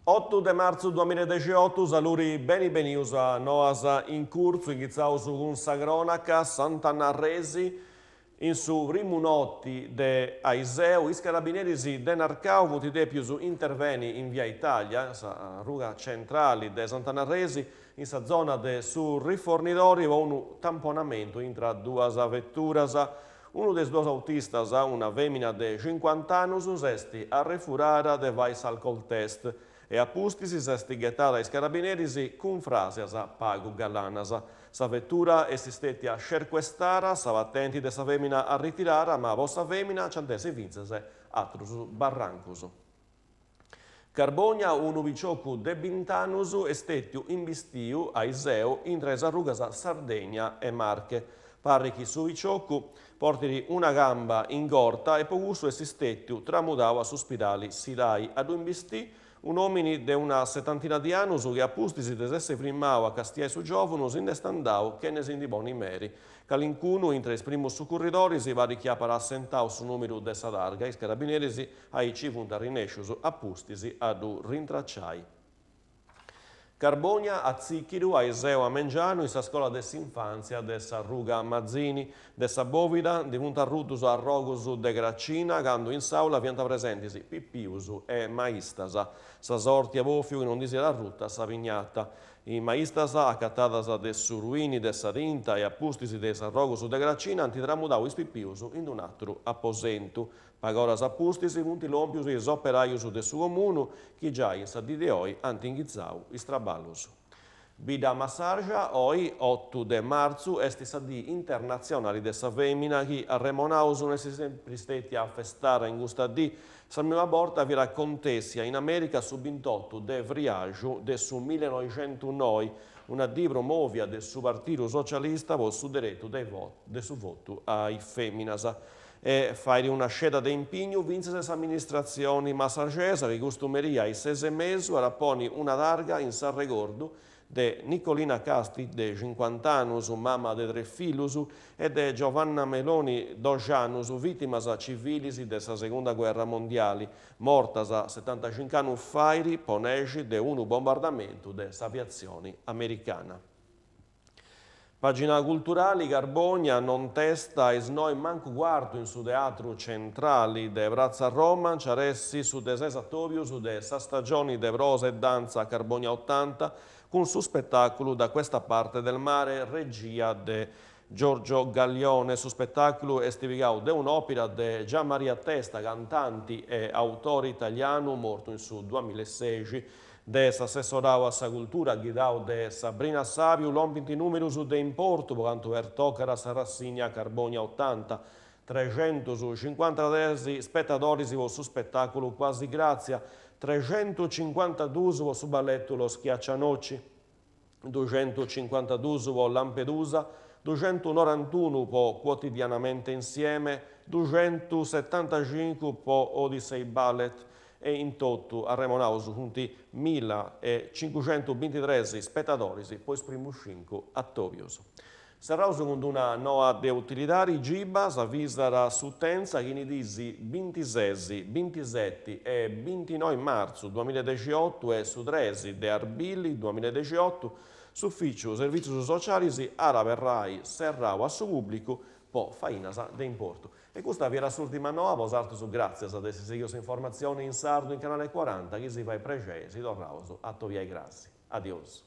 Otu de martzu duamillaedexiottu, saluri beni benius a Noas in Curtzu, inghitzaus cun sa cronaca, Sant'Anna Arresi, In su primu noti de aiseu, is carabineris de Narcau funt dèpius interveni in via Italia, sa ruga centrali de Sant'Anna Arresi, in sa zona de su rifornidori po unu tamponamentu intra duas veturas. Unu de is duos autistas, una fèmina de cincuant'annus, s'est arrefurada de fai s'alcol test e a pustis s'est ghetada a is carabineris cun fràsias pagu galanas. Sa vetura est stètia scercuestara, sa patenti de sa fèmina arritirara, ma po sa fèmina nc'ant essi fintzas atrus barrancus. Carbònia, unu piciocu de bint'annus est stètiu imbistiu aiseu intra is arrugas Sardegna e Marche. Parrit chi su piciocu portit una camba ingorta e po cussu est stètiu tramudau a su spidali Silai. A ddu imbistì Un'òmini de una setantina di annus chi a pustis de s'essi frimmau a castiai su giòvunu si nd'est andau chene si ndi ponni meri. Calincunu intre is primus sucurridoris parit chi apat assentau su nùmeru de sa targa, is carabineris aici funt arrinèscius a pustis a ddu rintraciai. Carbònia atzìchidu aiseu a mengianu in sa scola de s'infàntzia de sa ruga Mazzini. De sa bòvida ndi funt arrutus arrogus de cracina candu in s'àula fiant presentis pipius e maistas. Sa sorti at bòfiu chi non ndi siat arruta sa pignata. Is maistas, acatadas de su ruini de sa tinta e a pustis de is arrogus de cracina, ant tramudau is pipius in un'àteru aposentu. Pag'oras a pustis funt lòmpius is operajus de su Comunu chi giai in sa dì de oi ant inghitzau is traballus. Bidda Massarja, oi, otu de martzu, est sa dì internatzionali de sa fèmina chi, arremonaus, no est sempri stètia afestara in custa dì. Sa prima borta fiat acontèssia in Amèrica su bintotu de friaxu de su millenoixentunoi, una dì promòvia de su Partidu Socialista po su deretu de su votu a is fèminas. E fait una sceda de impignu fintzas s'amministratzioni massarxesa chi custu merì a is ses e mesu at a ponni una targa in s'arregordu de Nicolina Casti de cincuant'annus, mama de tres fillus, e de Giovanna Meloni, dox'annus, vìtimas civilis de sa segunda guerra mondiali, mortas setantacinc'annus fait po nexi de unu bombardamentu de s'aviatzioni americana. Pàgina culturali, Carbònia non testa a is noi mancu cuartu in su Teatru Centrali de Pratza Roma nc'at essi su de ses atòbius de sa stagioni de prosa e dantza Carbonia Otanta cun su spetàculu Da questa parte del mare regia de Giorgio Gallione. Su spetàculu est pigau de un'òpira de Gian Maria Testa, cantanti e autori italianu mortu in su duamillaesexi. De s'assessorau a sa cultura ghidau de Sabrina Sabiu lompint nùmerus de importu po cantu pertocat sa rassigna Carbonia Otanta, trexentuscincuantatres spetadoris po su spetàculu Quasi Grazia, trexentucincuantaduus po su balletu Lo Schiaccianoci, duxentucincuantaduus po Lampedusa, duxentunorantunu po Quotidianamente Insieme, duxentusetantacincu po Odyssey Ballet e in totu arremonaus funt milla e cincuxentubintitres spetadoris po is primus cincu atòbius. Serraus cun d'una noa de utilidadi, Giba s'avisat s'utenza chi in is dis bintises, bintiseti e bintinoi martzu duamillaedexiotu e su tres de arbili duamillaedexiotu s'Ufìciu Servìtzius Socialis at a aberrai serrau a su pùblicu po fainas de importu. E custa fiat s'ùrtima noa, bosatrus gràtzias de essi sighiu s'informatzioni in sardu in Canale Cuaranta, chi si fait prexei si torraus a atobiai crasi. Adiosu.